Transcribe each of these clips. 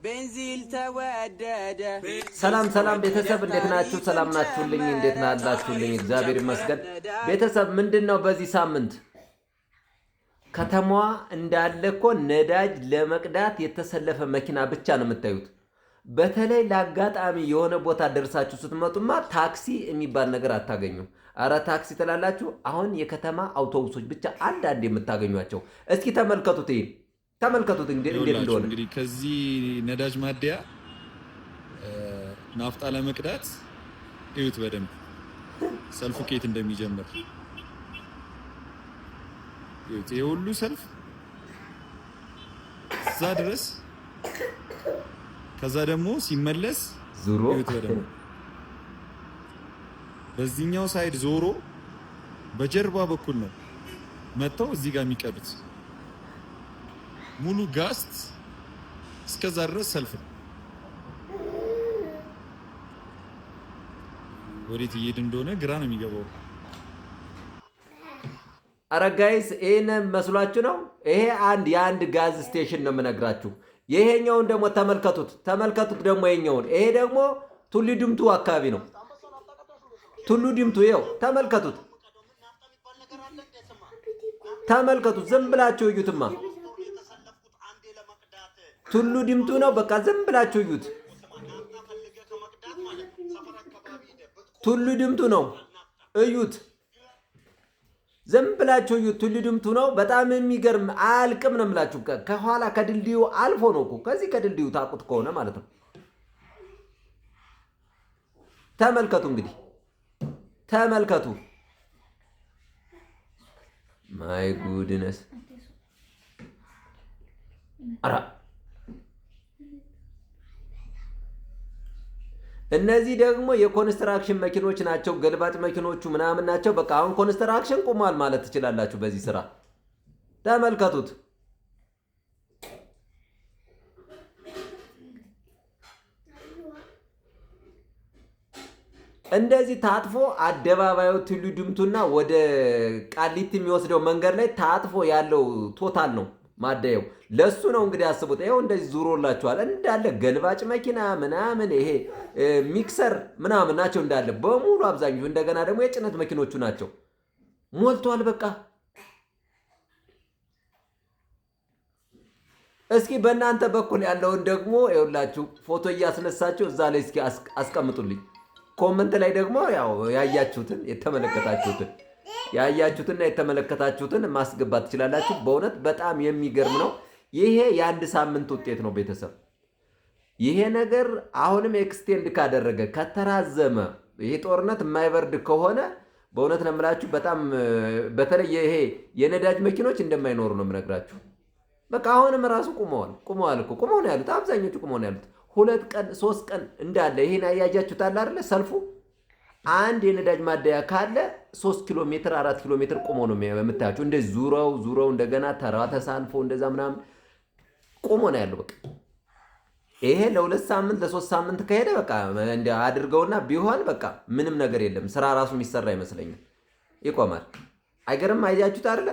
ቤንዚል ተወደደ። ሰላም ሰላም ቤተሰብ፣ እንዴት ናችሁ? ሰላም ናችሁልኝ? እንዴት ናላችሁልኝ? እግዚአብሔር ይመስገን። ቤተሰብ፣ ምንድን ነው በዚህ ሳምንት ከተማዋ እንዳለ እኮ ነዳጅ ለመቅዳት የተሰለፈ መኪና ብቻ ነው የምታዩት። በተለይ ለአጋጣሚ የሆነ ቦታ ደርሳችሁ ስትመጡማ ታክሲ የሚባል ነገር አታገኙም። አረ ታክሲ ትላላችሁ። አሁን የከተማ አውቶቡሶች ብቻ አንዳንድ የምታገኟቸው። እስኪ ተመልከቱት፣ ይሄን ተመልከቱት እንዴት ይኸውላችሁ እንደሆነ። እንግዲህ ከዚህ ነዳጅ ማደያ ናፍጣ ለመቅዳት እዩት በደንብ ሰልፉ ከየት እንደሚጀምር እዩት። ይሄ ሁሉ ሰልፍ እዛ ድረስ፣ ከዛ ደግሞ ሲመለስ ዙሮ እዩት በደንብ፣ በዚህኛው side ዞሮ በጀርባ በኩል ነው መጥተው እዚህ ጋር የሚቀዱት። ሙሉ ጋስት እስከዛ ድረስ ሰልፍ ነው። ወዴት እየሄድ እንደሆነ ግራ ነው የሚገባው። አረ guys፣ ይህን መስሏችሁ ነው? ይሄ አንድ የአንድ gas station ነው የምነግራችሁ። ይሄኛውን ደግሞ ተመልከቱት፣ ተመልከቱት ደግሞ ይሄኛውን። ይሄ ደግሞ ቱሉ ዲምቱ አካባቢ ነው። ቱሉ ዲምቱ ይኸው ተመልከቱት፣ ተመልከቱት። ዝም ብላችሁ እዩትማ። ቱሉ ዲምቱ ነው። በቃ ዝም ብላችሁ እዩት። ቱሉ ዲምቱ ነው። እዩት። ዝም ብላችሁ እዩት። ቱሉ ዲምቱ ነው። በጣም የሚገርም አያልቅም ነው የምላችሁ። ከኋላ ከድልድዩ አልፎ ነው እኮ፣ ከዚህ ከድልድዩ ታውቁት ከሆነ ማለት ነው። ተመልከቱ እንግዲህ፣ ተመልከቱ። My goodness! ኧረ እነዚህ ደግሞ የ construction መኪኖች ናቸው። ገልባጭ መኪኖቹ ምናምን ናቸው። በቃ አሁን construction ቁሟል ማለት ትችላላችሁ። በዚህ ስራ ተመልከቱት። እንደዚህ ታጥፎ አደባባዩ ቱሉ ዲምቱና ወደ ቃሊቲ የሚወስደው መንገድ ላይ ታጥፎ ያለው ቶታል ነው ማደያው። ለሱ ነው እንግዲህ፣ አስቡት። ይኸው እንደዚህ ዙሮላችኋል እንዳለ ገልባጭ መኪና ምናምን፣ ይሄ mixer ምናምን ናቸው እንዳለ በሙሉ አብዛኞቹ። እንደገና ደግሞ የጭነት መኪኖቹ ናቸው። ሞልቷል በቃ። እስኪ በእናንተ በኩል ያለውን ደግሞ ይኸውላችሁ ፎቶ እያስነሳችሁ እዛ ላይ እስኪ አስቀምጡልኝ። Comment ላይ ደግሞ ያው ያያችሁትና የተመለከታችሁትን ማስገባት ትችላላችሁ። በእውነት በጣም የሚገርም ነው። ይሄ የአንድ ሳምንት ውጤት ነው ቤተሰብ። ይሄ ነገር አሁንም extend ካደረገ፣ ከተራዘመ፣ ይሄ ጦርነት የማይበርድ ከሆነ በእውነት ነው የምላችሁ፣ በጣም በተለይ ይሄ የነዳጅ መኪኖች እንደማይኖሩ ነው የምነግራችሁ። በቃ አሁንም ራሱ ቁመዋል፣ ቁመዋል እኮ፣ ቁመው ነው ያሉት። አብዛኞቹ ቁመው ነው ያሉት። 2 ቀን 3 ቀን እንዳለ ይሄን አያያችሁታል አይደለ? ሰልፉ አንድ የነዳጅ ማደያ ካለ 3 ኪሎ ሜትር፣ 4 ኪሎ ሜትር ቆሞ ነው የምታያቸው። እንደዚህ ዙረው ዙረው እንደገና ተራ ተሳልፎ እንደዛ ምናምን ቆሞ ነው ያለው። በቃ ይሄ ለ2 ሳምንት ለ3 ሳምንት ከሄደ በቃ እንደ አድርገውና ቢሆን በቃ ምንም ነገር የለም። ስራ ራሱ የሚሰራ አይመስለኝም፣ ይቆማል። አይገርም? አያችሁት አይደለ?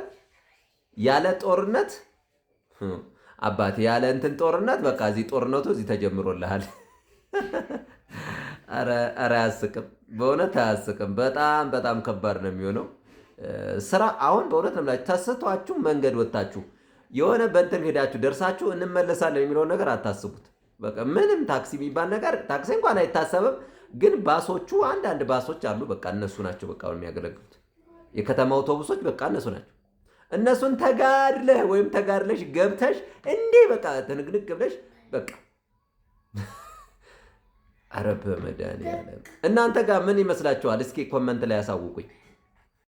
ያለ ጦርነት አባቴ፣ ያለ እንትን ጦርነት፣ በቃ እዚህ ጦርነቱ እዚህ ተጀምሮልሃል። ኧረ አያስቅም፣ በእውነት አያስቅም። በጣም በጣም ከባድ ነው የሚሆነው ስራ። አሁን በእውነት ነው የምላችሁ፣ ተስቷችሁ መንገድ ወጥታችሁ የሆነ በእንትን ሄዳችሁ ደርሳችሁ እንመለሳለን የሚለውን ነገር አታስቡት። በቃ ምንም ታክሲ የሚባል ነገር፣ ታክሲ እንኳን አይታሰብም። ግን ባሶቹ፣ አንዳንድ ባሶች አሉ። በቃ እነሱ ናቸው በቃ የሚያገለግሉት። የከተማ አውቶቡሶች በቃ እነሱ ናቸው። እነሱን ተጋድለህ ወይም ተጋድለሽ ገብተሽ እንዲህ በቃ ትንግንግ ብለሽ በቃ። ኧረ በመድኃኒዓለም፣ እናንተ ጋር ምን ይመስላችኋል? እስኪ comment ላይ ያሳውቁኝ።